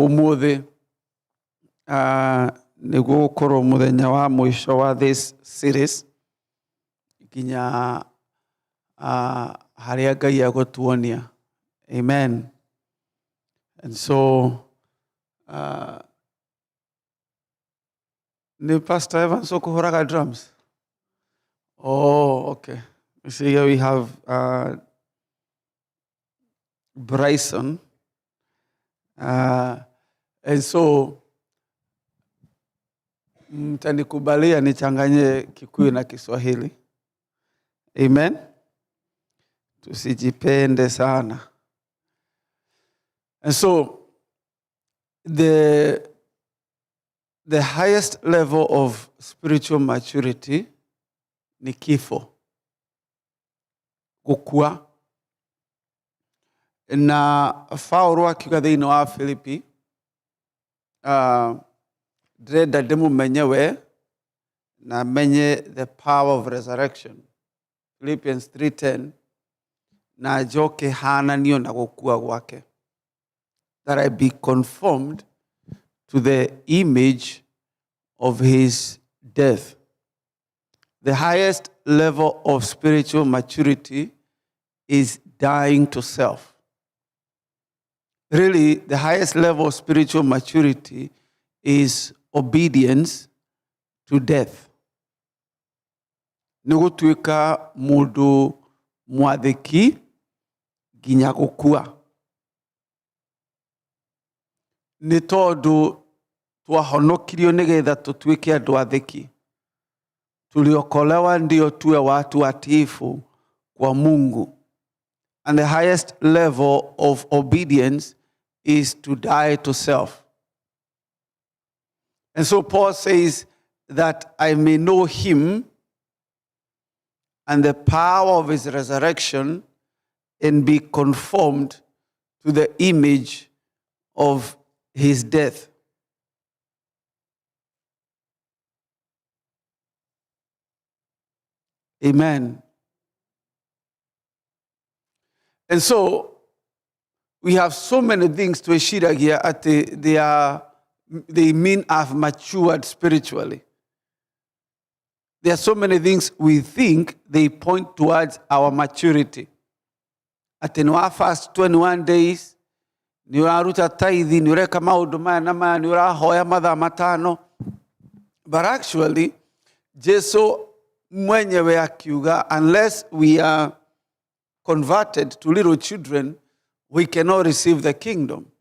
Ũmũthĩ nĩguo gũkorwo mũthenya wa mũico wa this series nginya harĩa Ngai egũtuonia. Amen. And so nĩ Pastor Evans ũkũhũraga drums? Oh, okay. You see here we have Bryson. And so mtanikubalia nichanganye Kikuyu na Kiswahili. Amen. Tusijipende sana. And so the highest level of spiritual maturity ni kifo, gũkua. Na Paulo akiuga thĩinĩ wa Filipi, ndĩrenda ndĩmũmenye we na menye the power of resurrection, Philippians 3:10, na njoke hananio na gũkua gwake, that I be conformed to the image of his death. The highest level of spiritual maturity is dying to self. Really, the highest level of spiritual maturity is obedience to death. Nĩ gũtuĩka mũndũ mwathĩki nginya gũkua. Nĩ tondũ twahonokirio nĩgetha tũtuĩke andũ athĩki. Tuliokolewa ndio tuwe watu watiifu kwa Mungu. And the highest level of obedience is to die to self. And so Paul says that I may know him and the power of his resurrection and be conformed to the image of his death. Amen. And so we have so many things twĩciragia atĩ they mean I've matured spiritually. There are so many things we think they point towards our maturity. Atĩ nĩ wa fast 21 days, nĩ ũraruta tithe, nĩ ũreka maũndũ maya na maya, nĩ ũrahoya mathaa matano. But actually, Jesu mwenyewe akiuga, unless we are converted to little children, we cannot receive the kingdom.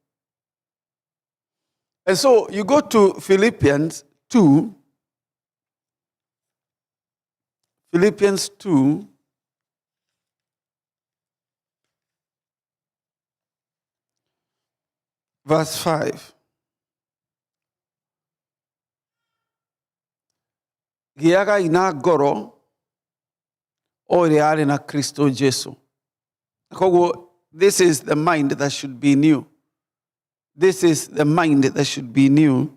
And so you go to Philippians 2, Philippians 2, verse 5. Gĩagai na ngoro o ĩrĩa yarĩ na Kristo Jesu. Koguo, this is the mind that should be new. This is the mind that should be new.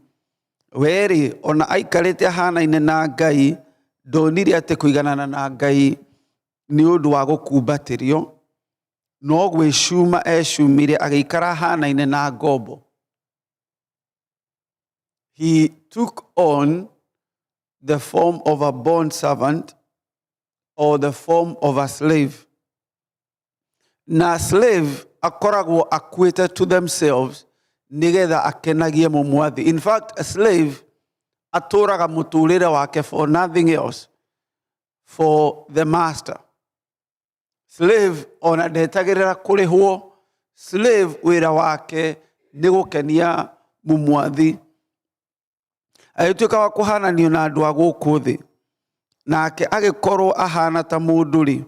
Werĩ, ona aikarĩte ahanaine na Ngai, ndonire atĩ kũiganana na Ngai nĩ ũndũ wa gũkumbatĩrio, no gwĩcuma ecumire agĩikara ahanaine na ngombo. He took on the form of a bond servant or the form of a slave. Na slave akoragwo akuĩte to themselves nĩgetha akenagie mũmwathi. In fact, a slave atũraga mũtũrĩre wake for nothing else, for the master. Slave ona ndetagĩrĩra kũrĩhwo. Slave wĩra wake nĩ gũkenia mũmwathi. Agĩtuĩka wa kũhananio na andũ a gũkũ thĩ, nake agĩkorwo ahana ta mũndũ rĩ,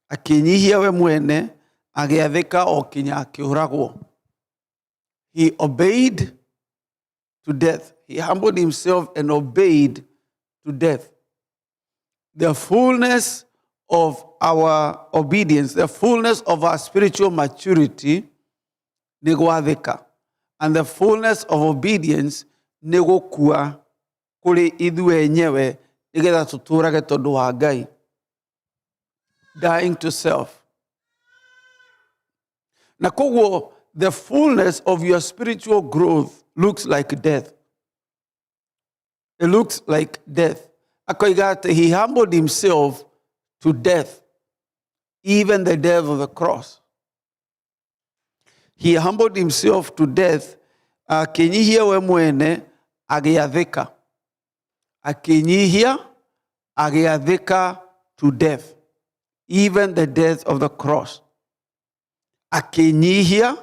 akĩnyihia we mwene, agĩathĩka o kinya akĩũragwo. He obeyed to death. He humbled himself and obeyed to death. The fullness of our obedience, the fullness of our spiritual maturity nĩ gwathĩka. And the fullness of obedience nĩ gũkua kũrĩ ithuĩ enyewe nĩgetha tũtũrage tondũ wa Ngai. Dying to self. Na koguo the fullness of your spiritual growth looks like death. It looks like death. Akoiga atĩ he humbled himself to death, even the death of the cross. He humbled himself to death, akĩnyihia we mwene agĩathĩka. Akĩnyihia agĩathĩka to death, even the death of the cross. Akĩnyihia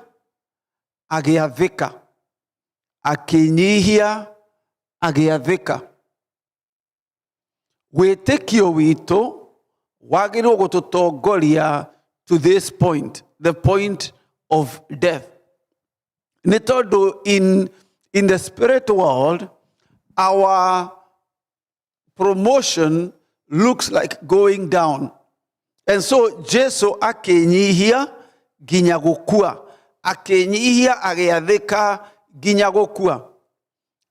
agĩathĩka. Akĩnyihia agĩathĩka. Wĩtĩkio witũ wagĩrĩirwo gũtũtongoria to this point, the point of death. Nĩ tondũ in the spirit world, our promotion looks like going down. And so Jesu akĩnyihia nginya gũkua. Akĩnyihia agĩathĩka nginya gũkua.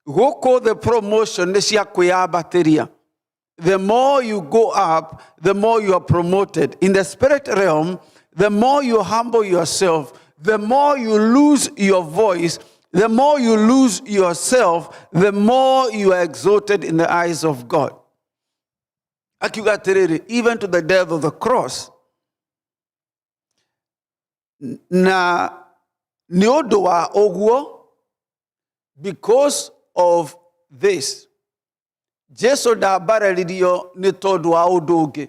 Gũkũ the promotion nĩ cia kwĩyambatĩria. The more you go up, the more you are promoted. In the spirit realm, the more you humble yourself, the more you lose your voice, the more you lose yourself, the more you are exalted in the eyes of God. Akiuga atĩrĩrĩ, even to the death of the cross. Na nĩ ũndũ wa ũguo, because of this, Jesu ndambararirio nĩ tondũ wa ũndũ ũngĩ.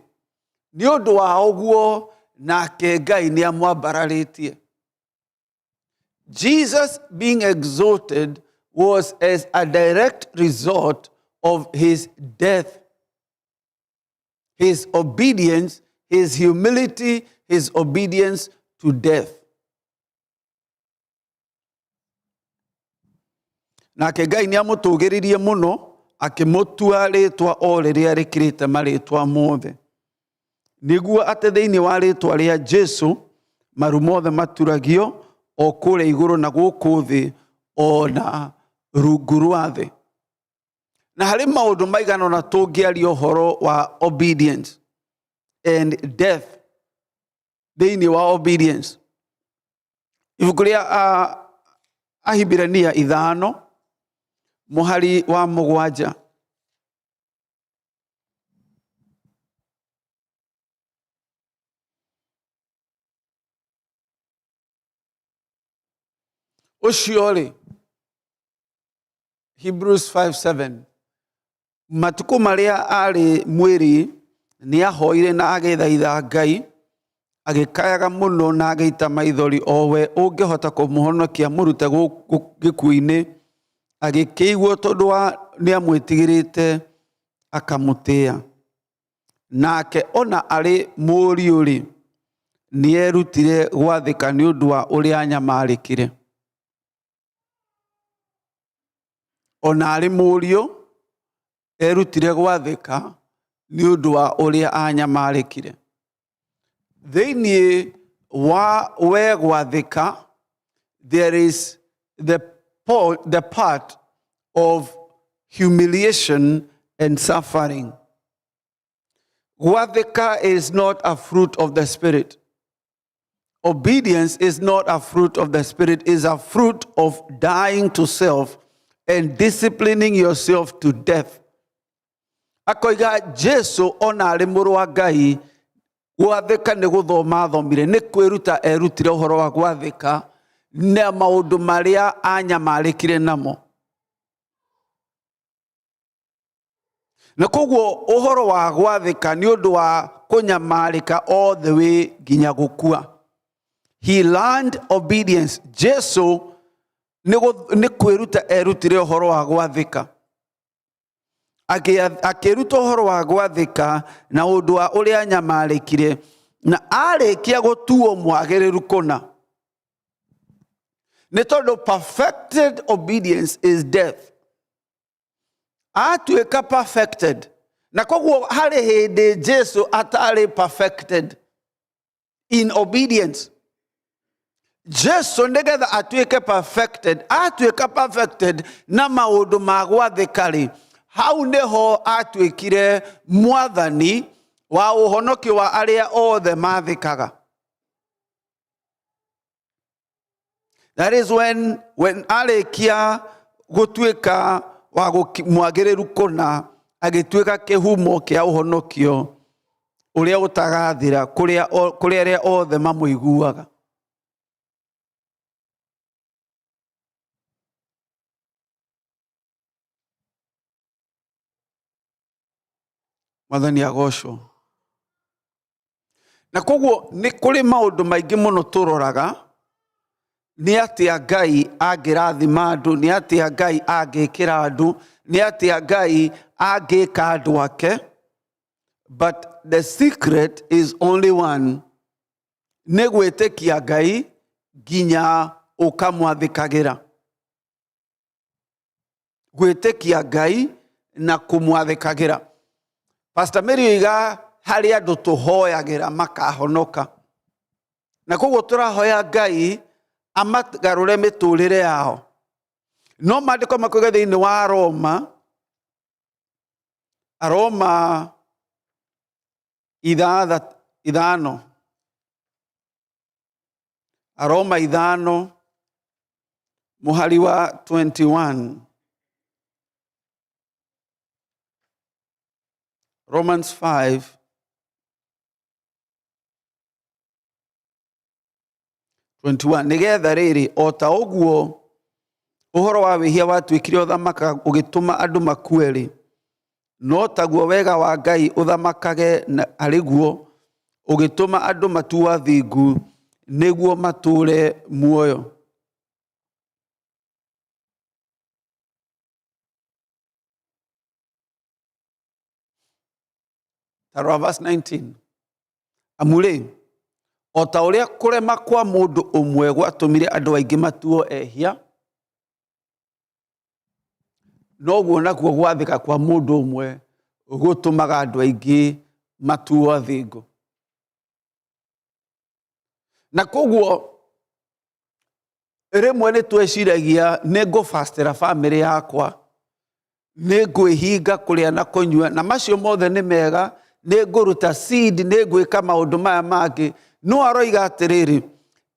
Nĩ ũndũ wa ũguo nake Ngai nĩ amwambararĩtie. Jesus being exalted was as a direct result of his death, his obedience, his humility, his obedience to death. Nake Ngai nĩ amũtũgĩririe mũno akĩmũtua rĩtwa o rĩrĩa rĩkĩrĩte marĩtwa mothe, nĩguo atĩ thĩinĩ wa rĩtwa rĩa Jesu maru mothe maturagio o kũrĩa igũrũ na gũkũ thĩ o na rungu rwa thĩ. Na harĩ maũndũ maigana ũna tũngĩaria ũhoro wa obedience and death thĩinĩ wa obedience. Ibuku rĩa Ahibirania 5 mũhari wa 7. Ũcio rĩ, Hebrews 5:7, matukũ marĩa arĩ mwĩrĩ nĩ ahoire na agĩthaitha Ngai, agĩkayaga mũno na agĩita maithori, o we ũngĩhota kũmũhonokia mũrute gĩkuũ-inĩ, agĩkĩigua tondũ wa nĩ amwĩtigĩrĩte akamũtĩĩa. Nake ona arĩ mũriũ-rĩ, nĩerutire gwathĩka nĩ ũndũ wa ũrĩa anyamarĩkire. Ona arĩ mũriũ, erutire gwathĩka nĩ ũndũ wa ũrĩa anyamarĩkire. Thĩinĩ wa we gwathĩka, there is the part of humiliation and suffering. Gwathĩka is not a fruit of the Spirit. Obedience is not a fruit of the Spirit, is a fruit of dying to self and disciplining yourself to death. Akoiga Jesu ona arĩ mũrũ wa Ngai, gwathĩka nĩ gũthoma athomire, nĩ kwĩruta erutire ũhoro wa gwathĩka na maũndũ marĩa anyamarĩkire namo. Na koguo ũhoro wa gwathĩka nĩ ũndũ wa kũnyamarĩka all the way nginya gũkua. He learned obedience. Jesu nĩ kwĩruta erutire ũhoro wa gwathĩka. Akĩruta ũhoro wa gwathĩka na ũndũ wa ũrĩa anyamarĩkire, na arĩkia gũtuo mwagĩrĩru kũna. Nĩ tondũ perfected obedience is death. Atuĩka perfected. Na koguo harĩ hĩndĩ Jesu atarĩ perfected in obedience. Jesu nĩgetha atuĩke perfected, atuĩka perfected na maũndũ ma gwathĩka rĩ, hau nĩho atuĩkire mwathani wa ũhonokio wa arĩa othe mathĩkaga. That is when arĩkia gũtuĩka wa mwagĩrĩru kũna, agĩtuĩka kĩhumo kĩa ũhonokio ũrĩa ũtagathira kũrĩ arĩa othe mamũiguaga. Mwathani agocwo. Na koguo nĩ kũrĩ maũndũ maingĩ mũno tũroraga, nĩ atĩa Ngai angĩrathima andũ, nĩ atĩa Ngai angĩkĩra andũ, nĩ atĩa Ngai angĩka andũ ake. But the secret is only one, nĩ gwĩtĩkia Ngai nginya ũkamwathĩkagĩra. Gwĩtĩkia Ngai na kũmwathĩkagĩra. Pastor Mary oiga harĩ andũ tũhoyagĩra makahonoka, na koguo tũrahoya Ngai amagarũre mĩtũrĩre yao. No maandĩko makuga thĩinĩ wa Roma, Aroma ithano, Aroma 5 mũhari wa 21, Romans 5 21, nĩgetha rĩrĩ, o ta ũguo ũhoro wa wĩhia watuĩkire ũthamaka ũgĩtũma andũ makue rĩ, no taguo wega wa Ngai ũthamakage arĩ guo ũgĩtũma andũ matuo athingu nĩguo matũũre muoyo. Tarora verse 19. Amu rĩ, o ta ũrĩa kũrema kwa mũndũ ũmwe gwatũmire andũ aingĩ matuo ehia, noguo nakuo gwathĩka kwa mũndũ ũmwe gũtũmaga andũ aingĩ matuo athingu. Na koguo rĩmwe nĩ tweciragia nĩ ngũbastĩra bamĩrĩ yakwa, nĩ ngwĩhinga kũrĩa na kũnyua, na macio mothe nĩ mega, nĩ ngũruta seed, nĩ ngwĩka maũndũ maya mangĩ. No aroiga atĩrĩrĩ,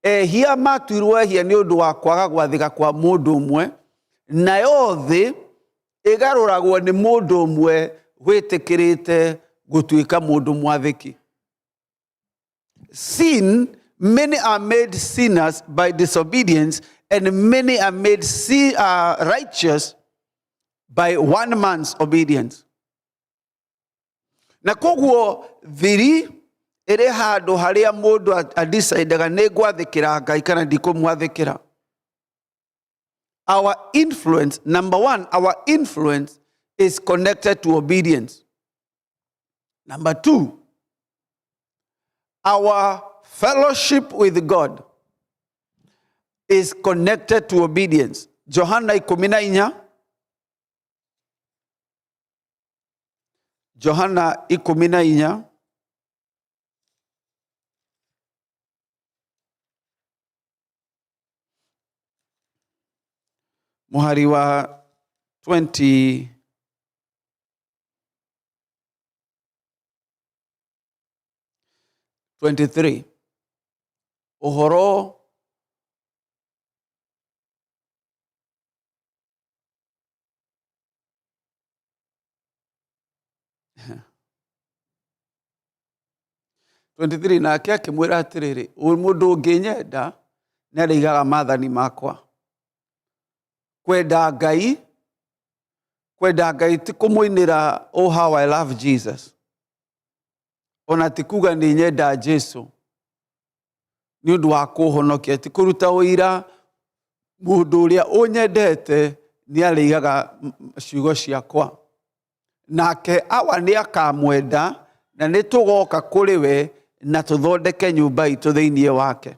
ehia matuirwo ehia nĩ ũndũ wa kwaga gwathĩka kwa mũndũ ũmwe, nayo thĩ ĩgarũragwo nĩ mũndũ ũmwe wĩtĩkĩrĩte gũtuĩka mũndũ mwathĩki. Sin, many are made sinners by disobedience, and many are made righteous by one man's obedience. Na koguo thiri ĩrĩ handũ harĩa mũndũ adecidaga nĩ ngwathĩkĩra Ngai kana ndikũmwathĩkĩra. Our influence, number one, our influence is connected to obedience. Number two, our fellowship with God is connected to obedience. Johana 14. Johana 14. Mũhari wa 23. Ũhoro 23, nake akĩmwĩra atĩrĩrĩ, mũndũ ũngĩnyenda nĩ arĩigaga maathani makwa. Kwenda Ngai, kwenda Ngai ti kũmũinĩra oh how I love Jesus, ona ti kuga nĩ nyenda Jesu nĩ ũndũ wa kũhonokia, ti kũruta ũira mũndũ ũrĩa ũnyendete nĩ arĩigaga ciugo ciakwa, nake awa nĩ akamwenda na nĩ tũgoka kũrĩ we na tũthondeke nyũmba itũ thĩinĩ wake.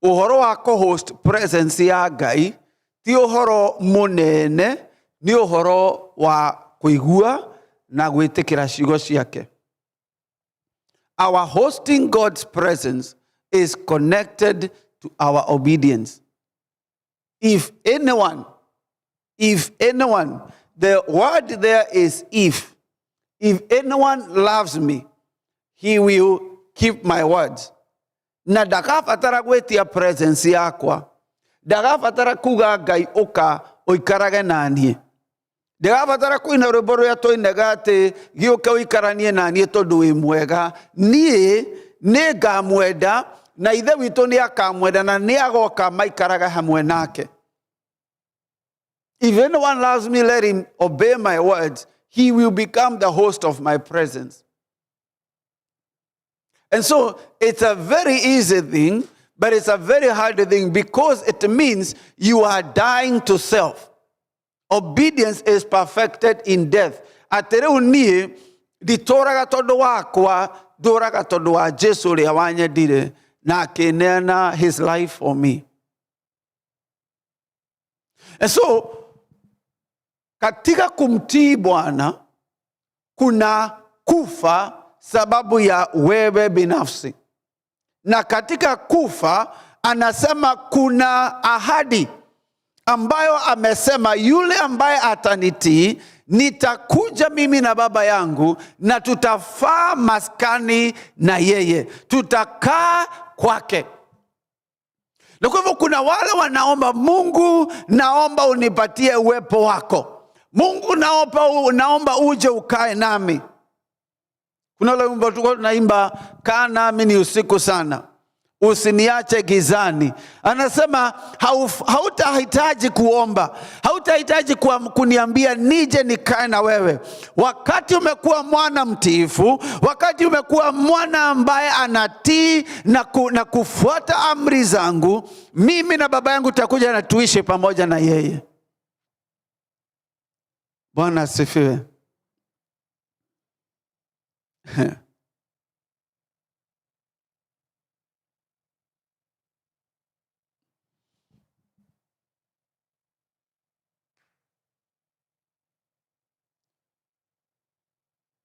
Ũhoro wa kũ-host presence ya Ngai ti ũhoro mũnene, nĩ ũhoro wa kũigua na gwĩtĩkĩra ciugo ciake. Our hosting God's presence is connected to our obedience. If anyone, if anyone, the word there is if. If anyone loves me, he will keep my words. Na ndagabatara gwĩtia presence yakwa, ndagabatara kuga Ngai ũka ũikarage na niĩ, ndĩrabatara kũina rwĩmbo rũrĩa twainaga atĩ gĩũke ũikaranie na niĩ tondũ wĩ mwega. Niĩ nĩ ngamwenda na Ithe witũ nĩ akamwenda na nĩ agoka maikaraga hamwe nake. If anyone loves me, let him obey my words. He will become the host of my presence. And so it's a very easy thing, but it's a very hard thing because it means you are dying to self. Obedience is perfected in death. Atĩ rĩu niĩ nditũraga tondũ wakwa, ndũraga tondũ wa Jesu ũrĩa wanyendire na akĩneana his life for me. And so katika kumtii Bwana kuna kufa sababu ya wewe binafsi, na katika kufa anasema kuna ahadi ambayo amesema yule ambaye atanitii nitakuja mimi na Baba yangu na tutafaa maskani na yeye, tutakaa kwake. Na kwa hivyo kuna wale wanaomba, Mungu naomba unipatie uwepo wako, Mungu naomba uje ukae nami. Kuna ule wimbo tulikuwa tunaimba, kaa nami ni usiku sana, usiniache gizani. Anasema hautahitaji kuomba, hautahitaji kuniambia nije nikae na wewe. Wakati umekuwa mwana mtiifu, wakati umekuwa mwana ambaye anatii na kufuata amri zangu, mimi na Baba yangu tutakuja na tuishi pamoja na yeye. Bwana asifiwe.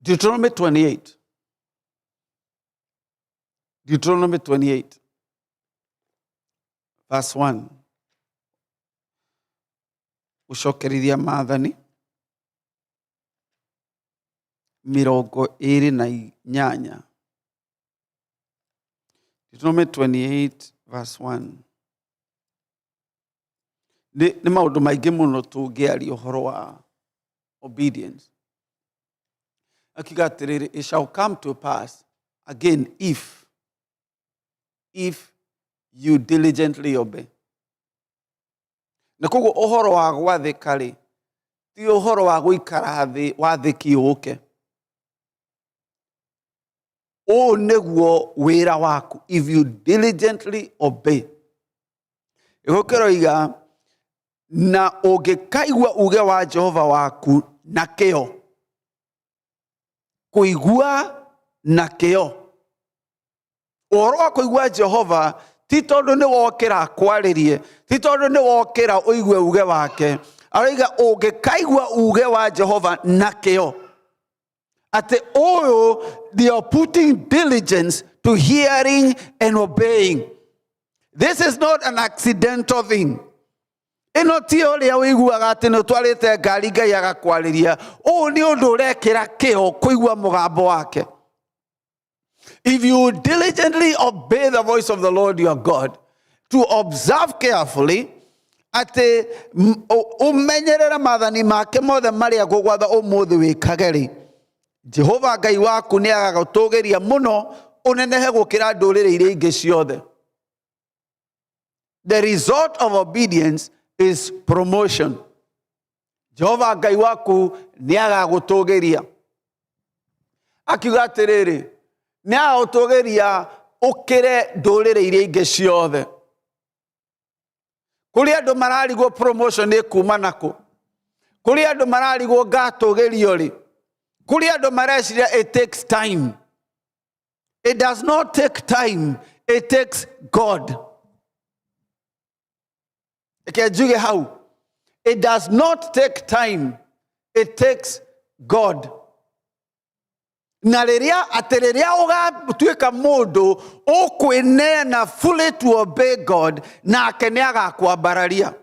Deuteronomy 28. Deuteronomy 28, verse 1. Gũcokerithia maathani 28. Deuteronomy 28 verse 1. Nĩ maũndũ maingĩ mũno tũngĩaria ũhoro wa obedience. Akiuga atĩrĩrĩ, it shall come to pass again if you diligently obey. Na koguo ũhoro wa gwathĩka rĩ, ti ũhoro wa gũikara thĩ wathĩki ũke. Ũũ nĩguo wĩra waku, if you diligently obey. Gũkĩroiga, na ũngĩkaigua uge wa Jehova waku na kĩyo. Kũigua na kĩyo. Ũhoro wa kũigua Jehova ti tondũ nĩ wokĩra akwarĩrie, ti tondũ nĩ wokĩra ũigue uge wake. Aroiga ũngĩkaigua uge wa Jehova na kĩyo. Atĩ ũyũ, they are putting diligence to hearing and obeying. This is not an accidental thing. Ĩno ti ũrĩa ũiguaga atĩ nĩ ũtwarĩte ngari Ngai agakwarĩria. Ũũ nĩ ũndũ ũrekĩra kĩyo kũigua mũgambo wake. If you diligently obey the voice of the Lord your God, to observe carefully, atĩ ũmenyerere maathani make mothe marĩa ngũgwatha ũmũthĩ wĩkage rĩ, Jehova Ngai waku nĩ agagũtũgĩria mũno ũnenehe gũkĩra ndũrĩrĩ iria ingĩ ciothe. The result of obedience is promotion. Jehova Ngai waku nĩ agagũtũgĩria. Akiuga atĩrĩrĩ, nĩ agagũtũgĩria ũkĩre ndũrĩrĩ iria ingĩ ciothe. Kũrĩ andũ mararigwo promotion ĩkuma nakũ. Kũrĩ andũ mararigwo ngatũgĩrio rĩ. Kũrĩ andũ mareciria it takes time. It does not take time. It takes God. Reke njuge hau. It does not take time. It takes God. Na rĩrĩa atĩ rĩrĩa ũgatuĩka mũndũ ũkwĩneana fully to obey God, nake nĩ agakwambararia.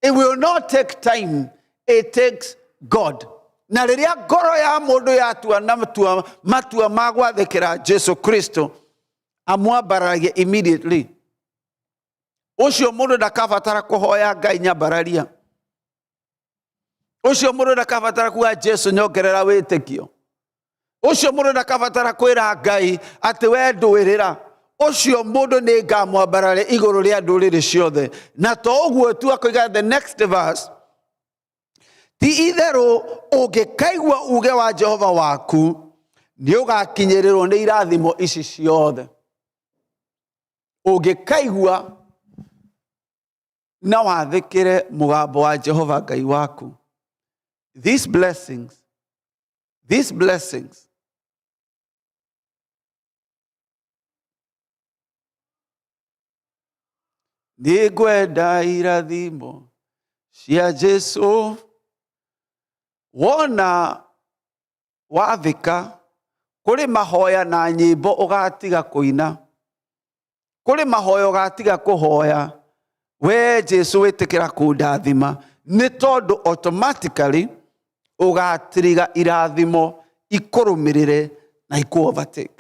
It will not take time. It takes God. Na rĩrĩa ngoro ya mũndũ yatua na matua ma gwathĩkĩra Jesu Kristo, Amwambararagia immediately. Ũcio mũndũ ndakabatara kũhoya Ngai nyambararia. Ũcio mũndũ ndakabatara kuga Jesu nyongerera wĩtĩkio. Ũcio mũndũ ndakabatara kwĩra Ngai atĩ we ndũĩrĩra. Ũcio mũndũ nĩ ngamwambararia igũrũ rĩa ndũrĩrĩ ciothe. Na to ũguo tu, akoiga the next verse, ti itherũ ũngĩkaigua uge wa Jehova waku nĩ ũgakinyĩrĩrwo nĩ irathimo ici ciothe. Ũngĩkaigua na wathĩkĩre mũgambo wa Jehova Ngai waku, these blessings, these blessings nĩngwenda irathimo cia Jesu. Wona wathĩka kũrĩ mahoya na nyĩmbo ũgatiga kũina, kũrĩ mahoya ũgatiga kũhoya, we Jesu wĩtĩkĩra kũndathima, nĩ tondũ automatically ũgatiriga irathimo ikũrũmĩrĩre na ikũ overtake.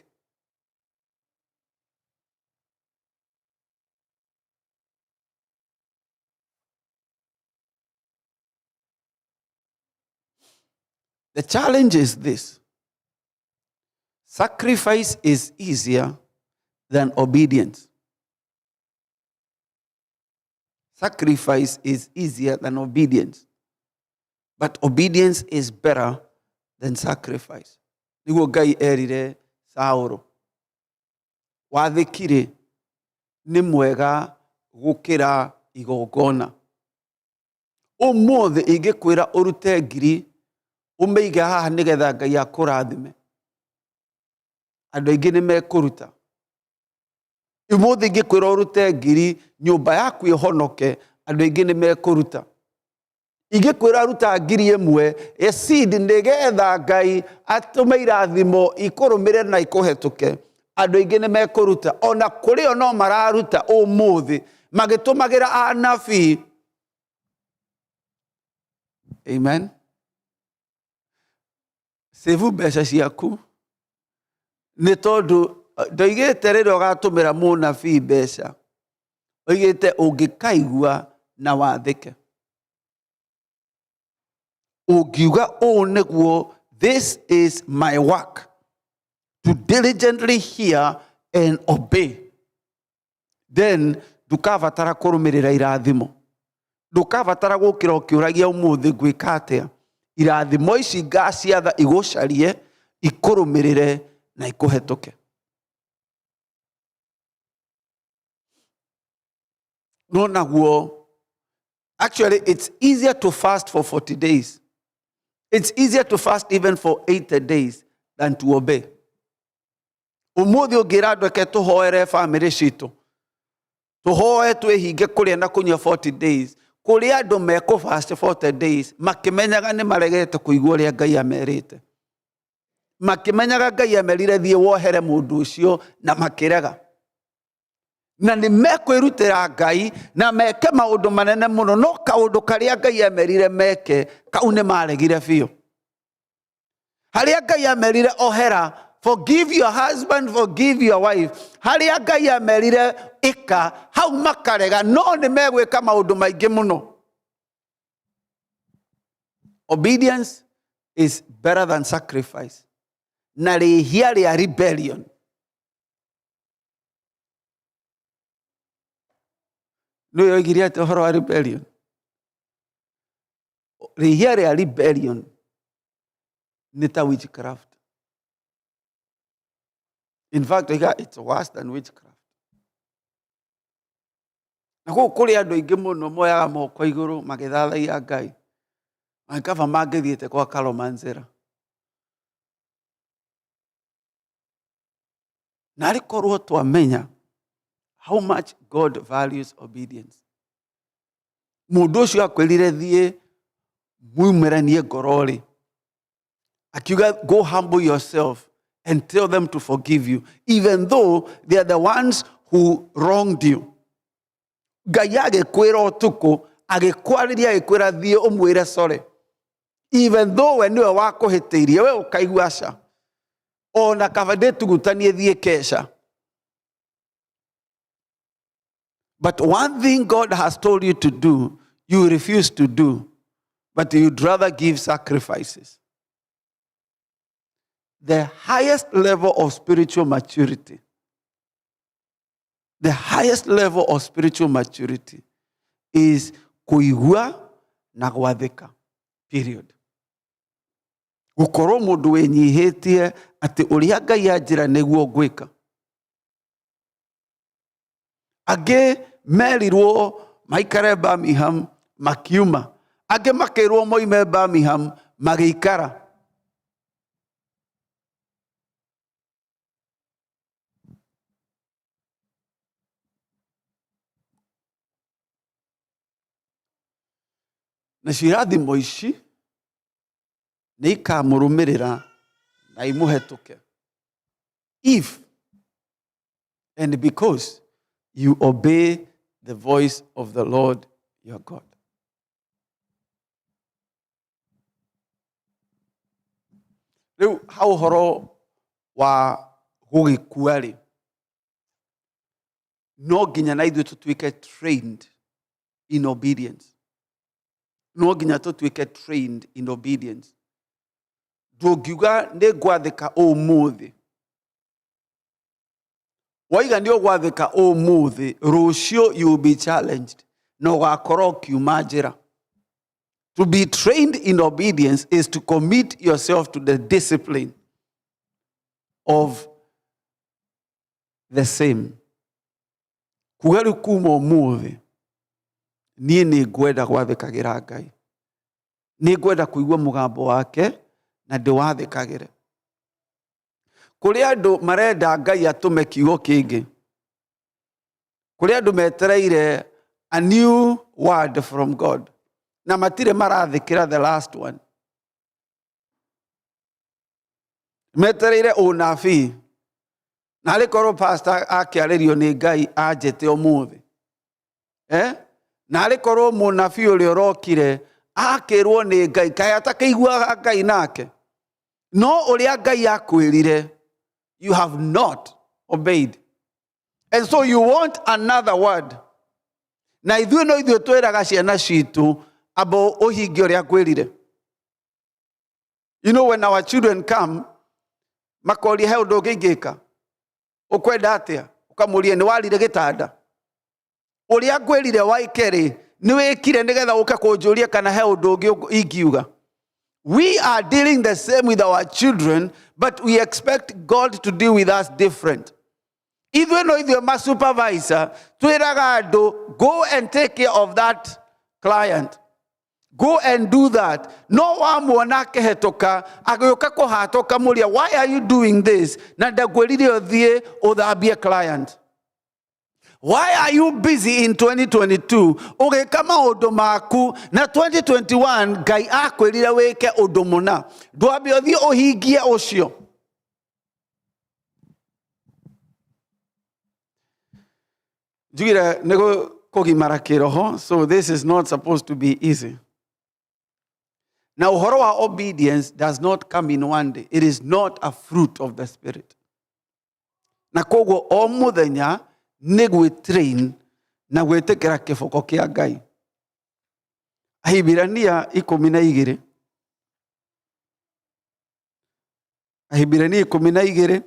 The challenge is this. Sacrifice is easier than obedience. Sacrifice is easier than obedience. But obedience is better than sacrifice. Niguo Ngai erire Saũlũ. Wathĩkirĩ nĩ mwega gũkĩra igongona. Ũmũthĩ ingĩkwĩra ũrute ngiri ũmĩige haha nĩgetha Ngai akũrathime, andũ aingĩ nĩ mekũruta. Ũmũthĩ ingĩkwĩra ũrute ngiri nyũmba yaku ĩhonoke, andũ aingĩ nĩ mekũruta. Ingĩkwĩra ruta 1000 seed nĩgetha Ngai atũme irathimo ikũrũmĩrĩre na ikũhetũke, andũ aingĩ nĩ mekũruta. Ona kũrĩ o no mararuta ũmũthĩ magĩtũmagĩra anabii. Amen. Save mbeca ciaku, nĩ tondũ ndoigĩte rĩrĩa ũgatũmĩra mũnabii mbeca, oigĩte ũngĩkaigua na wathĩke. Ũngiuga ũũ nĩguo, this is my work, to diligently hear and obey, then ndũkabatara kũrũmĩrĩra irathimo, ndũkabatara gũkĩra ũkĩũragia ũmũthĩ ngwĩka atĩa. Irathimo ici ngaciatha igũcarie, ikũrũmĩrĩre na ikũhetũke. No naguo actually it's easier to fast for 40 days, it's easier to fast even for 80 days than to obey. Ũmũthĩ ũngĩra andũ eke tũhoere bamĩrĩ citũ, tũhoe twĩhinge kũrĩa na kũnyua 40 days, kũrĩ andũ mekũ fast 40 days makĩmenyaga nĩ maregete kũigua ũrĩa Ngai amerite, makĩmenyaga Ngai amerire thiĩ wohere mũndũ ũcio na makĩrega, na nĩ mekwĩrutĩra Ngai na meke maũndũ manene mũno, no kaũndũ karĩa Ngai amerire meke kau nĩ maregire biũ. Harĩa Ngai amerire ohera, forgive your husband, forgive your wife, harĩa Ngai amerire ĩka, hau makarega, no nĩ megwĩka maũndũ maingĩ mũno. Obedience is better than sacrifice. Na rĩhia rĩa rebellion nĩ oigire atĩ ũhoro wa rebellion, rĩhia rĩa rebellion nĩ ta witchcraft. In fact, oiga it's worse than witchcraft. Na kũu kũrĩ andũ aingĩ mũno moyaga moko igũrũ magĩthathaiya Ngai, mangĩkaba mangĩthiĩte kwa Kalomanzĩra. Na arĩ korwo twamenya how much God values obedience. Mũndũ ũcio akwĩrire thiĩ mumĩranie ngoro rĩ, akiuga go humble yourself and tell them to forgive you even though they are the ones who wronged you. Ngai agĩkwĩra ũtukũ, agĩkwarĩria, agĩkwĩra thiĩ ũmwĩre sorry even though we nĩwe wakũhĩtĩirie, we ũkaigua aca, ona kaba ndĩtugutanie thiĩ keca. But one thing God has told you to do, you refuse to do, but you'd rather give sacrifices. The highest level of spiritual maturity, the highest level of spiritual maturity is kũigua na gwathĩka, period. Gũkorwo mũndũ wĩnyihĩtie atĩ ũrĩa Ngai anjĩra nĩguo ngwĩka. Angĩ merirwo maikare Birmingham makiuma, angĩ makĩrwo moime Birmingham magĩikara. Nacio irathimo ici nĩ ikamũrũmĩrĩra na imũhetũke, if and because you obey the voice of the Lord your God. Rĩu ha ũhoro wa gũgĩkua rĩ, no nginya na ithuĩ tũtuĩke trained in obedience. No nginya tũtuĩke trained in obedience. Ndũngiuga nĩ ngwathĩka ũmũthĩ, waiga nĩ ũgwathĩka ũmũthĩ, rũciũ you will be challenged na ũgakorwo ũkiuma njĩra. To be trained in obedience is to commit yourself to the discipline of the same. Kuga rĩu kuma ũmũthĩ niĩ nĩ ngwenda gwathĩkagĩra Ngai, nĩ ngwenda kũigua mũgambo wake na ndĩwathĩkagĩre. Kũrĩ andũ marenda Ngai atũme kiugo kĩngĩ, kũrĩ andũ metereire a new word from God na matirĩ marathĩkĩra the last one. Metereire ũnabii, na arĩ korwo pastor akĩarĩrio nĩ Ngai anjĩte ũmũthĩ, eh? Na arĩ korwo mũnabii ũrĩa ũrokire akĩrwo nĩ Ngai, kaĩ atakĩiguaga Ngai nake? No ũrĩa Ngai akwĩrire, you have not obeyed, and so you want another word. Na ithuĩ no ithuĩ twĩraga ciana citũ, amba ũhingie ũrĩa ngwĩrire. You know, when our children come, makoria he ũndũ ũngĩ ingĩka, ũkwenda atĩa? Ũkamũria nĩ warire gĩtanda? Ũrĩa ngwĩrire waike rĩ, nĩ wĩkire nĩgetha ũke kũnjũria kana he ũndũ ũngĩ ingiuga? We are dealing the same with our children, but we expect God to deal with us different. Ithuĩ no ithuĩ ma supervisor twĩraga andũ, go and take care of that client, go and do that. No wamuona akĩhetũka agĩũka kũhata, ũkamũria, why are you doing this? Na ndakwĩrire ũthiĩ ũthambie client. Why are you busy in 2022 ũgĩka maũndũ maku, na 2021 Ngai akwĩrire wĩke ũndũ mũna? Ndwambe ũthiĩ ũhingie ũcio. Njugire nĩ kũgimara kĩroho, so this is not supposed to be easy. Na ũhoro wa obedience does not come in one day. It is not a fruit of the spirit. Na koguo o mũthenya nĩ gwĩtrain na gwĩtĩkĩra kĩboko kĩa Ngai. Ahibirania 12, Ahibirania 12,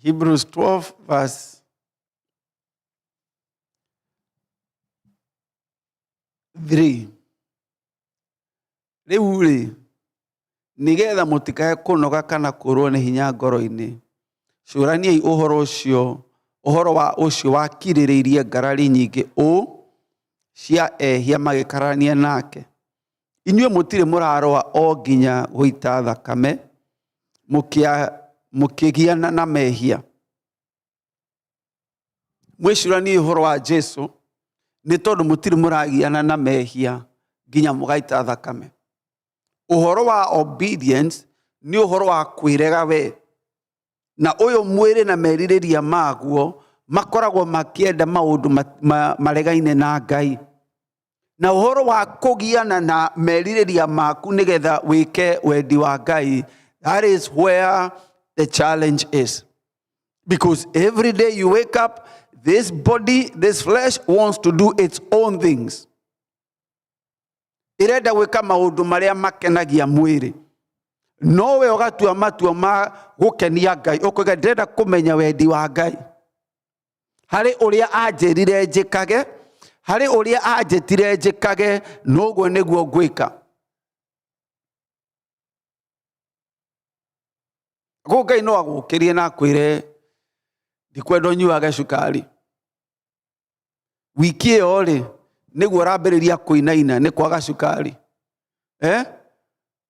Hebrews 12 verse 3. Rĩu rĩ, nĩgetha mũtikae kũnoga kana kũrwo nĩ hinya ngoro-inĩ, cũraniai ũhoro ũcio, ũhoro wa ũcio wakirĩrĩirie ngarari nyingĩ ũũ cia ehia magĩkararania nake. Inyuĩ mũtirĩ mũrarũa o nginya gũita thakame mũkĩgiana na mehia. Mwĩcũranie ũhoro wa Jesu, nĩ tondũ mũtirĩ mũragiana na mehia nginya mũgaita thakame. Ũhoro wa obedience nĩ ũhoro wa kwĩrega we na ũyũ mwĩrĩ na merirĩria maguo makoragwo makĩenda maũndũ maregaine na Ngai, na ũhoro wa kũgiana na merirĩria maku nĩgetha wĩke wendi wa Ngai, that is where the challenge is. Because every day you wake up, this body, this flesh wants to do its own things. Ĩrenda gwĩka maũndũ marĩa makenagia mwĩrĩ. No we ũgatua matua ma gũkenia Ngai. Ũkoiga ndĩrenda kũmenya wendi wa Ngai. Harĩ ũrĩa anjĩrire njĩkage, harĩ ũrĩa anjĩtire njĩkage, noguo nĩguo ngwĩka. Koguo Ngai no agũkĩrie na akwĩre ndikwenda ũnyuage cukari. Wiki ĩyo rĩ, nĩguo ũrambĩrĩria kũinaina nĩ kwaga cukari. Eh?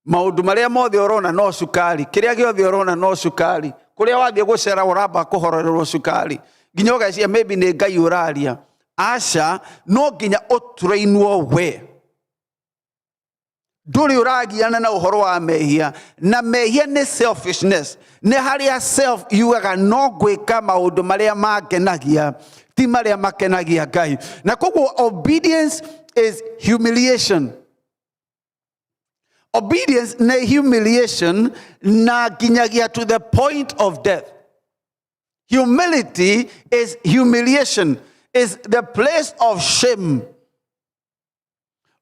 Maũndũ marĩa mothe ũrona no cukari, kĩrĩa gĩothe ũrona no cukari. Kũrĩa wathiĩ gũcera ũramba kũhorerwo cukari. Nginya ũgeciria maybe nĩ Ngai ũraria. Aca, no nginya ũtrainwo we. Ndũrĩ ũragiana na ũhoro wa mehia, na mehia nĩ selfishness, nĩ harĩa self yugaga no ngwĩka maũndũ marĩa mangenagia ti marĩa makenagia Ngai. Na koguo obedience is humiliation. Obedience nĩ humiliation na nginyagia to the point of death. Humility is humiliation, is the place of shame.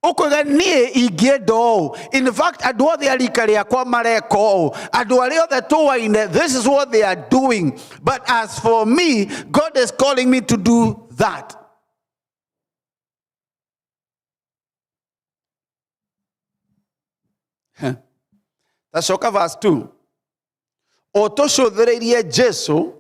Ũkoiga niĩ ingĩenda ũũ, in fact andũ othe a rika rĩakwa mareka ũũ, andũ arĩa othe tũwaine, this is what they are doing, but as for me, God is calling me to do that. Tacoka verse 2. O tũcũthĩrĩirie Jesu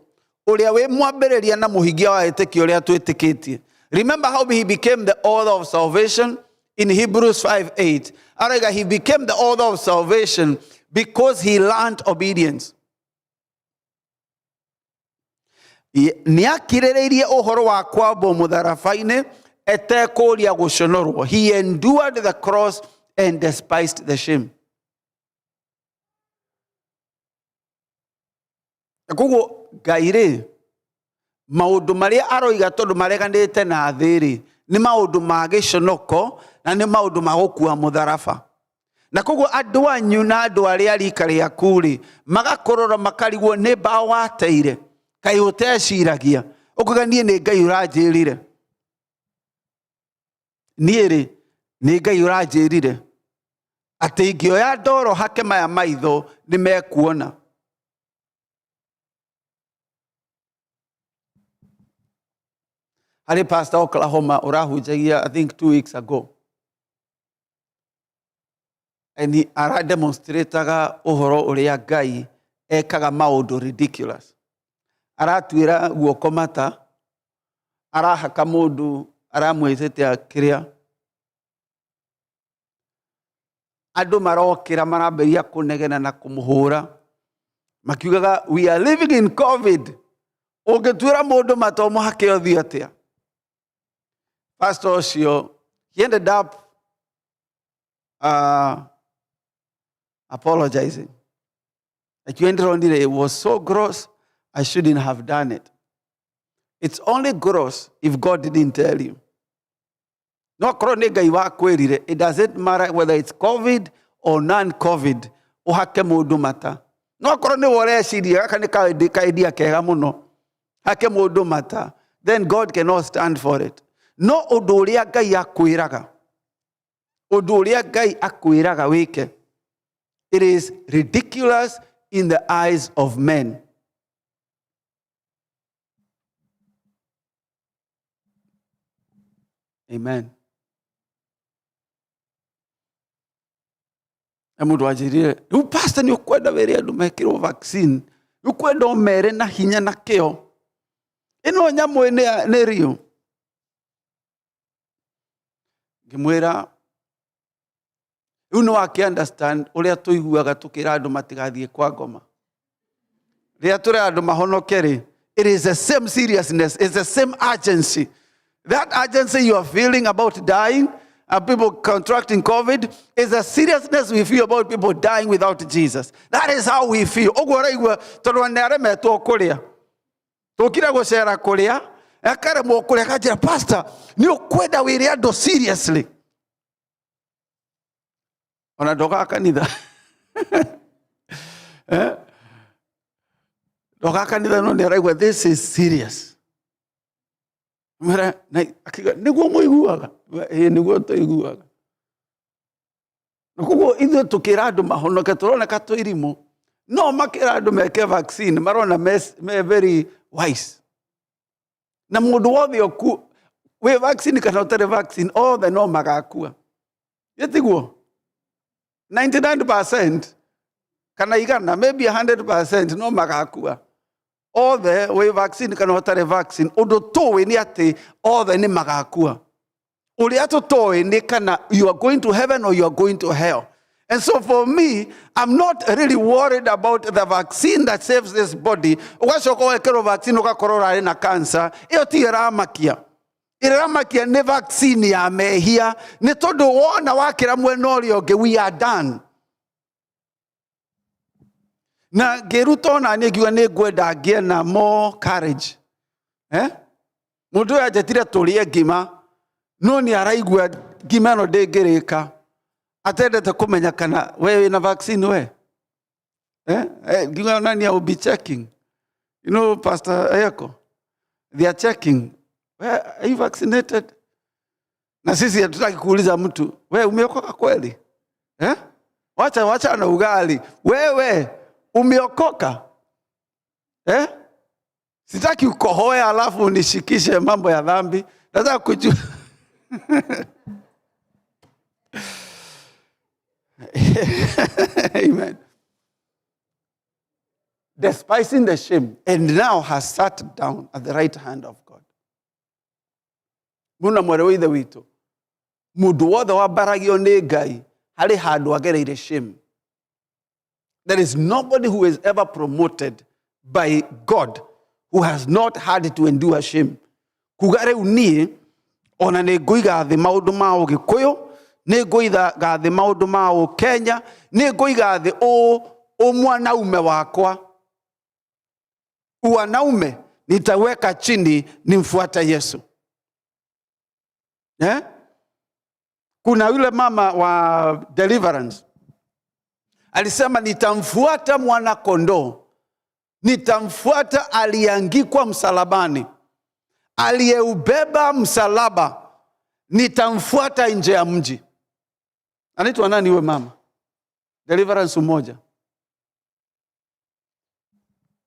ũrĩa wĩ mwambĩrĩria na mũhingia wa wĩtĩkio ũrĩa twĩtĩkĩtie. Remember how he became the author of salvation in Hebrews 5:8. Araiga he became the author of salvation because he learned obedience. Nĩ akirĩrĩirie ũhoro wa kwambwo mũtharaba-inĩ etekũũria gũconorwo. He endured the cross and despised the shame. Na koguo Ngai rĩ, maũndũ marĩa aroiga tondũ mareganĩte na thĩ rĩ, nĩ maũndũ ma gĩconoko na nĩ maũndũ ma gũkua mũtharaba. Na koguo andũ anyu na andũ arĩa rika rĩaku rĩ, magakũrora makarigwo nĩ mbaũ wateire, kaĩ ũteciragia, ũkauga niĩ nĩ Ngai ũranjĩrire. Niĩ rĩ, nĩ Ngai ũranjĩrire atĩ ingĩoya ndoro hake maya maitho nĩ mekuona. Harĩ pastor Oklahoma ũrahunjagia I think 2 weeks ago. And he arademonstrataga ũhoro ũrĩa Ngai ekaga maũndũ ridiculous. Aratuĩra guoko mata, arahaka mũndũ, aramwĩtĩte kĩrĩa. Andũ marokĩra marambĩrĩria kũnegena na kũmũhũra. Makiugaga we are living in COVID. Ũngĩtuĩra mũndũ mata ũmũhake ũthiĩ atĩa? Pastor ũcio, he ended up apologizing. Akiuga ndĩronire it was so gross, I shouldn't have done it. It's only gross if God didn't tell you. No korwo nĩ Ngai wakwĩrire, it doesn't matter whether it's COVID or non-COVID, ũhake mũndũ mata. No korwo nĩ we ũreciria gaka nĩ kaidea kega mũno, hake mũndũ mata, then God cannot stand for it. No ũndũ ũrĩa Ngai akwĩraga, ũndũ ũrĩa Ngai akwĩraga wĩke, it is ridiculous in the eyes of men. Amen. Na mũndũ anjĩrire, rĩu pastor nĩ ũkwenda wĩre andũ mekĩrwo vaccine, nĩ ũkwenda ũmere na hinya na kĩo. Ĩno nyamũ nĩ real. Ngĩmwĩra, rĩu nĩ wakĩ understand ũrĩa tũiguaga tũkĩra andũ matigathiĩ kwa ngoma. Rĩrĩa tũrera andũ mahonoke rĩ, it is the same seriousness, it's the same urgency. That urgency you are feeling about dying and people contracting COVID is the seriousness we feel about people dying without Jesus. That is how we feel. Ũguo ũraigua tondũ nĩ aremetwo kũrĩa. Tũkire gũcera kũrĩa, akaremwo kũrĩa akanjĩra, pastor, nĩ ũkwenda wĩre andũ seriously. Ona ndokaga kanitha. Eh? Ndoka kanitha no nĩ araigua this is serious. Mwĩra na akiuga nĩguo mũiguaga. Ĩĩ nĩguo tũiguaga. Na koguo ithuĩ tũkĩra andũ mahonoke tũroneka twĩ irimũ. No makĩra andũ meke vaccine marona me very wise. Na mũndũ wothe ũku wĩ vaccine kana ũtarĩ vaccine othe no magakua. Gĩtiguo? 99% kana igana maybe 100% no magakua othe wĩ vaccine kana ũtarĩ vaccine ũndũ tũĩ nĩ atĩ othe nĩ magakua ũrĩa tũtoĩ nĩ kana you are going to heaven or you are going to hell. And so for me, I'm not really worried about the vaccine that saves this body. Ũgacoka wekĩrwo vaccine ũgakorwo ũrarĩ na cancer, ĩyo ti ĩramakia. Ĩramakia nĩ vaccine ya mehia, nĩ tondũ wona wakĩra mwena ũrĩa ũngĩ, we are done. Na ngĩruta ona niĩ ngiuga nĩ ngwenda ngĩe na more courage. Eh? Mũndũ ũyũ anjĩtire tũrĩe ngima, no nĩ araigua ngima ĩno ndĩngĩrĩka. Atendete kũmenya kana we wĩna vaccine we. Eh? Eh, ngiuga nani I will be checking. You know, Pastor Ayako, they are checking. Where, are you vaccinated? Na sisi hatutaki kuuliza mtu, we umeokoka kweli? Eh? Wacha wacha na ugali. Wewe umeokoka? Eh? Sitaki ukohoe alafu unishikishe mambo ya dhambi. Nataka kujua. Amen. Despising the shame, and now has sat down at the right hand of God. Muna mwere wa ithe witũ, mũndũ wothe wambaragio nĩ Ngai harĩ handũ agereire shame. There is nobody who is ever promoted by God who has not had to endure shame. Kuga rĩu niĩ ona nĩ ngũiga thĩ maũndũ ma ũgĩkũyũ, nĩ ngũiga thĩ maũndũ ma ũkenya, nĩ ngũiga thĩ ũmwanaume wakwa. Uwanaume nitaweka chini nimfuate Yesu. Eh? Kuna yule mama wa deliverance alisema nitamfuata mwana kondoo, nitamfuata aliyeangikwa msalabani, aliyeubeba msalaba, nitamfuata nje ya mji. Anaitwa nani yule mama? Deliverance umoja.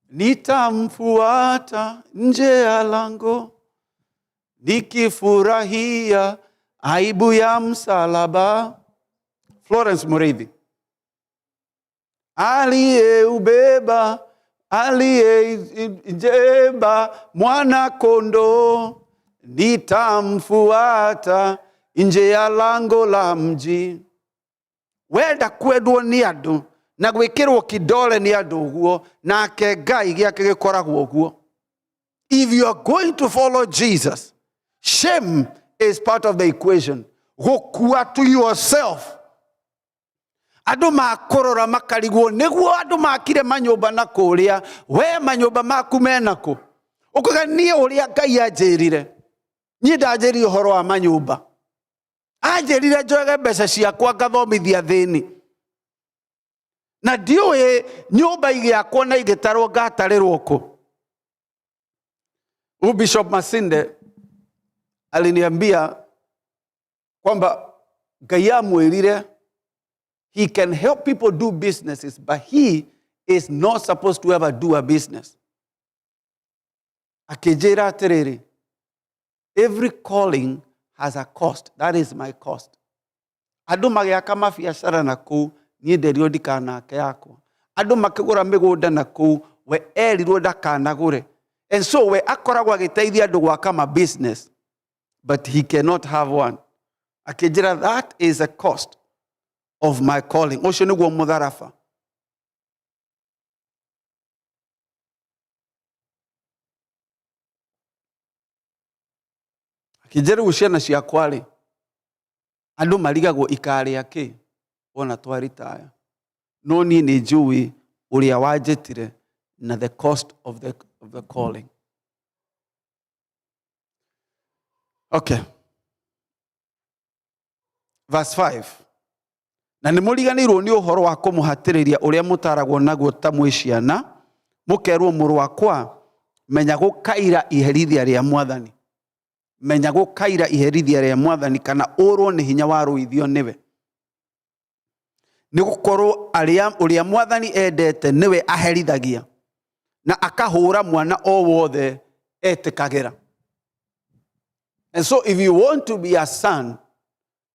Nitamfuata nje ya lango, nikifurahia aibu ya msalaba. Florence Muriithi. Aliyeubeba, aliyejeba mwana kondoo, nitamfuata nje ya lango la mji. Wenda kwendwo nĩ andũ na gwĩkĩrwo kidole nĩ andũ ũguo, nake Ngai gĩake gĩkoragwo ũguo. If you are going to follow Jesus, shame is part of the equation. Gũkua to yourself. Andũ makũrora makarigwo nĩguo andũ makire manyũmba na kũrĩa, we manyũmba maku mena kũ? Ũkauga niĩ ũrĩa Ngai anjĩrire, niĩ ndanjĩrire ũhoro wa manyũmba, anjĩrire njoege mbeca ciakwa ngathomithia thĩni, na ndiũĩ nyũmba igĩakwo na igĩtarwo ngatarĩrwo kũ. Huyu Bishop Masinde aliniambia kwamba Ngai amwĩrire he can help people do businesses, but he is not supposed to ever do a business. Akĩnjĩra atĩrĩrĩ, every calling has a cost. That is my cost. Andũ magĩaka mabiacara na kũu, niĩ nderirwo ndikanake yakwa. Andũ makĩgũra mĩgũnda na kũu, we erirwo ndakanagũre. And so we akoragwo agĩteithia andũ gwaka ma business, but he cannot have one. Akĩnjĩra that is a cost of my calling. Ũcio nĩguo mũtharaba. Akĩnjĩra rĩu ciana ciakwa rĩ, andũ marigagwo ikarĩa kĩ wona twaritaya. No niĩ nĩ njũĩ ũrĩa wanjĩtire na the cost of the calling. Okay. Verse 5. Na nĩ mũriganĩirwo nĩ ũhoro wa kũmũhatĩrĩria ũrĩa mũtaragwo naguo ta mwĩ ciana, Mũkerwo mũrũ wakwa, menya gũkaira iherithia rĩa mwathani. Menya gũkaira iherithia rĩa mwathani kana ũrwo nĩ hinya wa rũithio nĩwe. Nĩ gũkorwo arĩa ũrĩa mwathani endete nĩwe aherithagia na akahũra mwana o wothe etĩkagĩra. And so if you want to be a son,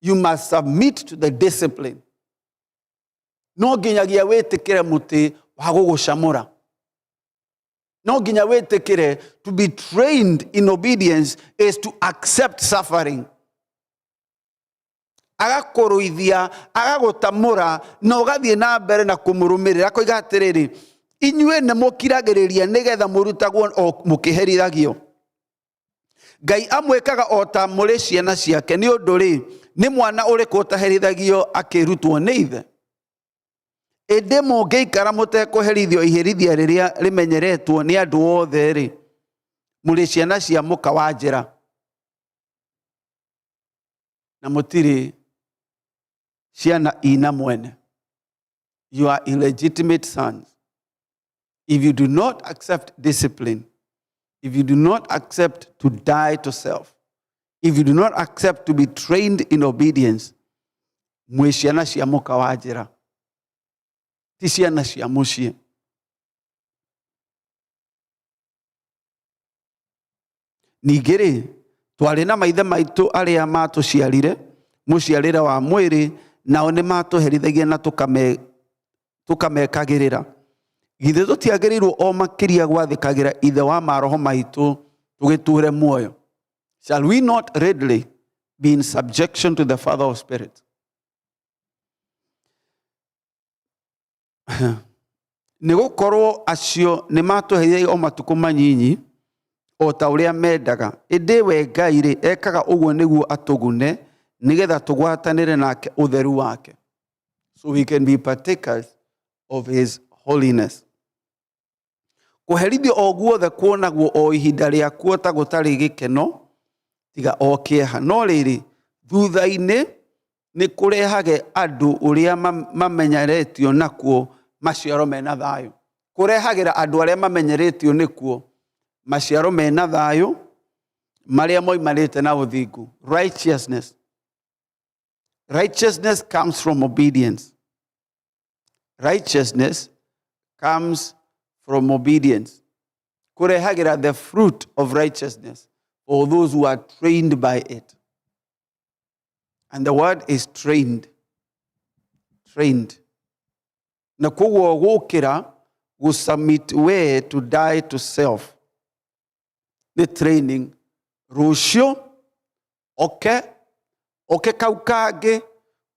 you must submit to the discipline. No nginyagia wĩtĩkĩre mũtĩ wa gũgũcamũra. No nginya wĩtĩkĩre to be trained in obedience is to accept suffering. Agakũrũithia, agagũtamũra na ũgathiĩ na mbere na kũmũrũmĩrĩra. Akoiga atĩrĩrĩ, inyuĩ nĩ mũkiragĩrĩria nĩgetha mũrutagwo o mũkĩherithagio. Ngai amwĩkaga o ta mũrĩ ciana ciake, nĩ ũndũ rĩ, nĩ mwana ũrĩkũ ũtaherithagio akĩrutwo nĩ ithe? Ĩndĩ mũngĩikara mũtekũherithio iherithia rĩrĩa rĩmenyeretwo nĩ andũ othe rĩ, mũrĩ ciana cia mũka wa njĩra na mũtirĩ ciana ina mwene. You are illegitimate sons. If you do not accept discipline, if you do not accept to die to self, if you do not accept to be trained in obedience, mwĩ ciana cia mũka wa njĩra, ti ciana cia mũciĩ. Ningĩ rĩ, twarĩ na maithe maitũ arĩa matũciarire mũciarĩre wa mwĩrĩ, nao nĩ matũherithagia na tũkamekagĩrĩra. Githĩ tũtiagĩrĩirwo o makĩria gwathĩkagĩra ithe wa maroho maitũ tũgĩtũre muoyo? Shall we not readily be in subjection to the Father of spirits? Nĩ gũkorwo acio nĩ matũheire o matukũ manyinyi o ta ũrĩa mendaga, ĩndĩ we Ngai rĩ, ekaga ũguo nĩguo atũgune, nĩgetha tũgwatanĩre nake ũtheru wake. So we can be partakers of his holiness. Kũherithio o guothe kuonagwo o ihinda rĩakuo ta gũtarĩ gĩkeno tiga o kĩeha, no rĩrĩ, thutha-inĩ nĩ kũrehage andũ ũrĩa mamenyeretio nakuo maciaro mena thayũ. Kũrehagĩra andũ arĩa mamenyeretio nĩkuo maciaro mena thayũ marĩa moimanĩte na ũthingu. Righteousness. Righteousness comes from obedience. Righteousness comes from obedience. Kũrehagĩra the fruit of righteousness for those who are trained by it. And the word is trained. Trained. Na koguo gũkĩra gũsubmit we to die to self. Nĩ training. Rũciũ, oke, oke kau kangĩ,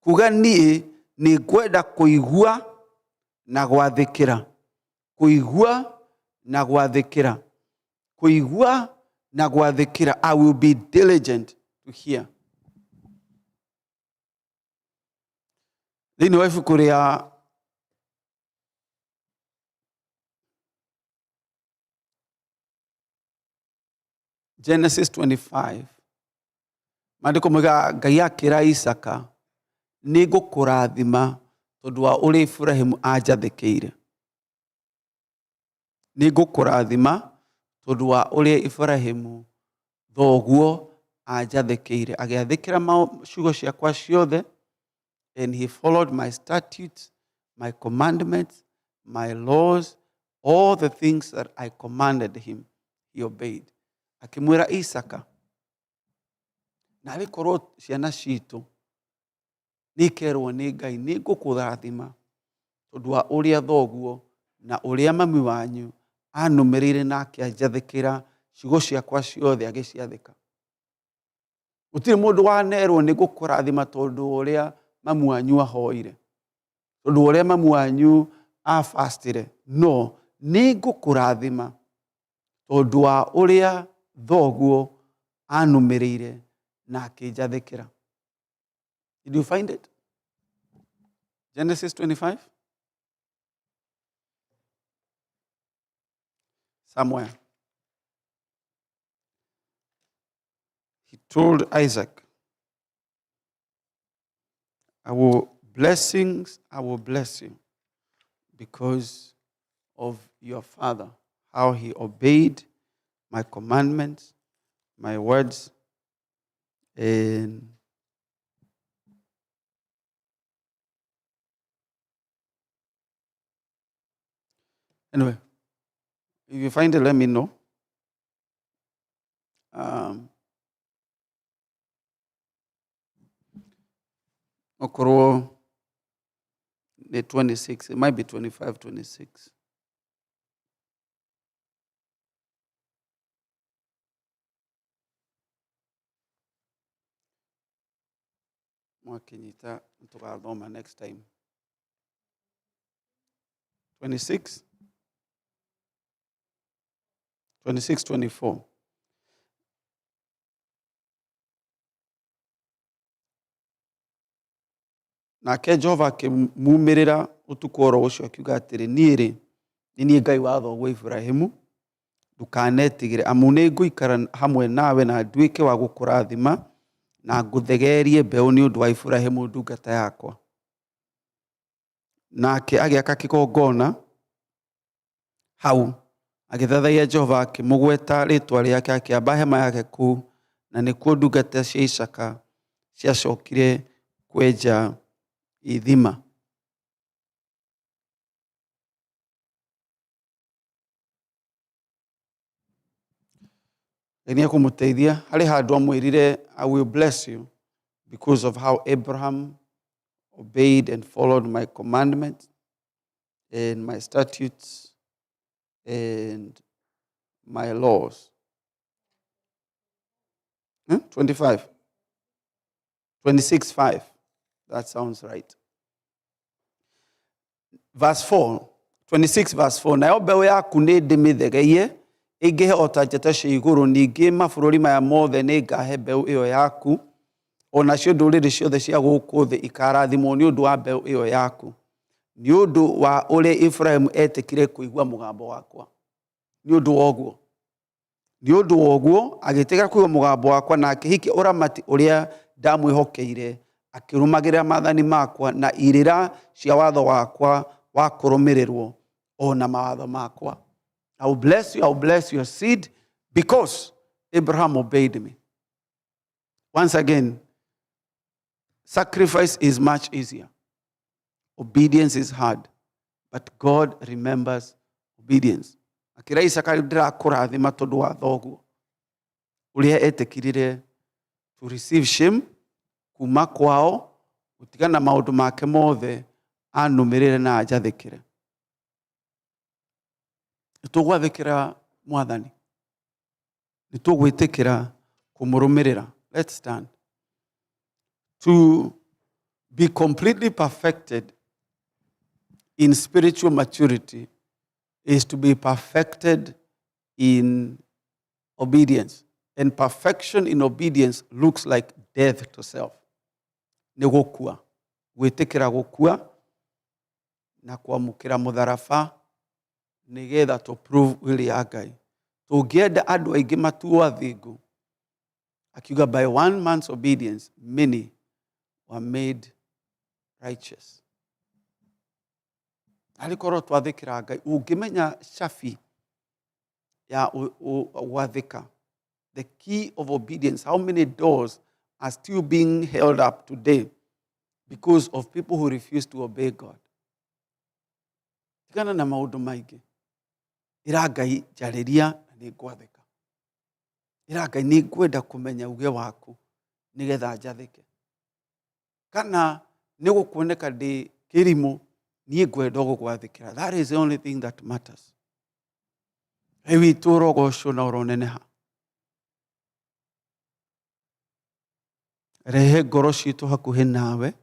kuga niĩ nĩ ngwenda kũigua na gwathĩkĩra. Kũigua na gwathĩkĩra. Kũigua na gwathĩkĩra. I will be diligent to hear. Thĩinĩ wa ibuku rĩa Genesis 25, maandĩko moigaga Ngai akĩra Isaka, nĩ ngũkũrathima tondũ wa ũrĩa Iburahĩmu anjathĩkĩire. Nĩ ngũkũrathima tondũ wa ũrĩa Iburahĩmu thoguo anjathĩkĩire. Agĩathĩkĩra ciugo ciakwa ciothe, and he followed my statutes, my commandments, my laws, all the things that I commanded him, he obeyed. Akĩmwĩra Isaka, narĩ korwo ciana citũ nĩ ikerwo nĩ Ngai, nĩ ngũkũrathima tondũ wa ũrĩa thoguo na ũrĩa mami wanyu anũmĩrĩire na akĩanjathĩkĩra ciugo ciakwa ciothe agĩciathĩka. Gũtirĩ mũndũ wanerwo nĩ ngũkũrathima tondũ wa ũrĩa mami wanyu ahoire, tondũ wa ũrĩa mami wanyu afastire. No, nĩ ngũkũrathima tondũ wa ũrĩa thoguo anũmĩrĩire na akĩnjathĩkĩra. Did you find it? Genesis 25? Somewhere. He told Isaac, I will blessings, I will bless you because of your father, how he obeyed my commandments, my words, and anyway, if you find it, let me know. Okorwo nĩ 26, it might be 25, 26. Mwakinyita tũgathoma next time. 26, 26, 24. Nake Jehova akĩmumĩrĩra ũtukũ oro ũcio akiuga atĩrĩ, niĩ-rĩ, nĩ niĩ Ngai wa thoguo Iburahĩmu, ndũkanetigĩre, amu nĩ ngũikara hamwe nawe na nduĩke wa gũkũrathima na ngũthegeerie mbeũ nĩ ũndũ wa Iburahĩmu ndungata yakwa. Nake agĩaka kĩgongona hau, agĩthathaiya Jehova, akĩmũgweta rĩĩtwa rĩake, akĩamba hema yake kũu, na nĩkuo ndungata cia Isaaka ciacokire kwenja ithima. Ngai nĩ ekũmũteithia. Harĩ handũ amwĩrire, I will bless you because of how Abraham obeyed and followed my commandments and my statutes and my laws. 25. 26, 5. That sounds right. Verse 4. 26 verse 4. Nayo mbeũ yaku nĩ ndĩmĩthegeie ĩingĩhe o ta njata cia igũrũ, ningĩ mabũrũri maya mothe nĩ ngahe mbeũ ĩyo yaku, o nacio ndũrĩrĩ ciothe cia gũkũ thĩ ikarathimwo nĩ ũndũ wa mbeũ ĩyo yaku, nĩ ũndũ wa ũrĩa Iburahĩmu etĩkire kũigua mũgambo wakwa. Nĩ ũndũ wa ũguo, nĩ ũndũ wa ũguo agĩtĩkĩra kũigua mũgambo wakwa na akĩhikia ũramati ũrĩa ndamwĩhokeire, akĩrũmagĩrĩra maathani makwa na irĩra cia watho wakwa wa kũrũmĩrĩrwo o na mawatho makwa. I will bless you, I will bless your seed because Abraham obeyed me. Once again, sacrifice is much easier. Obedience is hard, but God remembers obedience. Akĩra Isaka ndĩrakũrathima tondũ wa thoguo ũrĩa etĩkĩrire to receive shame kuma kwao, gũtigana maũndũ make mothe, anũmĩrĩre na anjathĩkĩre. Nĩ tũgwathĩkĩra Mwathani, nĩ tũgwĩtĩkĩra kũmũrũmĩrĩra. Let's stand. To be completely perfected in spiritual maturity is to be perfected in obedience. And perfection in obedience looks like death to self. Nĩ gũkua, gwĩtĩkĩra gũkua na kwamũkĩra mũtharaba nĩgetha to prove will ya Ngai. Tũngĩenda andũ aingĩ matuo athingu, akiuga by one man's obedience many were made righteous. Arĩ korwo twathĩkĩra Ngai, ũngĩmenya cabi ya gwathĩka, the key of obedience, how many doors are still being held up today because of people who refuse to obey God. Tigana na maũndũ maingĩ, ĩra Ngai njarĩria na nĩ ngwathĩka. Ĩra Ngai nĩ ngwenda kũmenya uge waku nĩgetha njathĩke. Kana nĩ gũkuoneka ndĩ kĩrimũ, niĩ ngwenda gũgwathĩkĩra. That is the only thing that matters. Ngai witũ, ũrogocwo na ũroneneha. Rehe ngoro citũ hakuhĩ nawe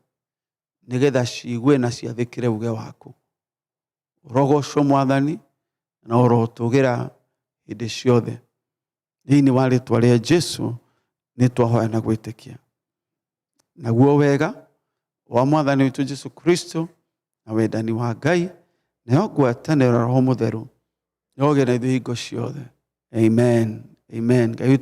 nĩgetha ciigue na ciathĩkĩre uge waku. Ũrogocwo Mwathani na ũrotũgĩra hĩndĩ ciothe. Thĩinĩ wa rĩtwa rĩa Jesu nĩ twahoya na gwĩtĩkia. Naguo wega wa Mwathani witũ Jesu Kristo na wendani wa Ngai nayo ngwatanĩro ya Roho Mũtheru yogĩ na ithuĩ hingo ciothe. Amen. Amen. Ngai.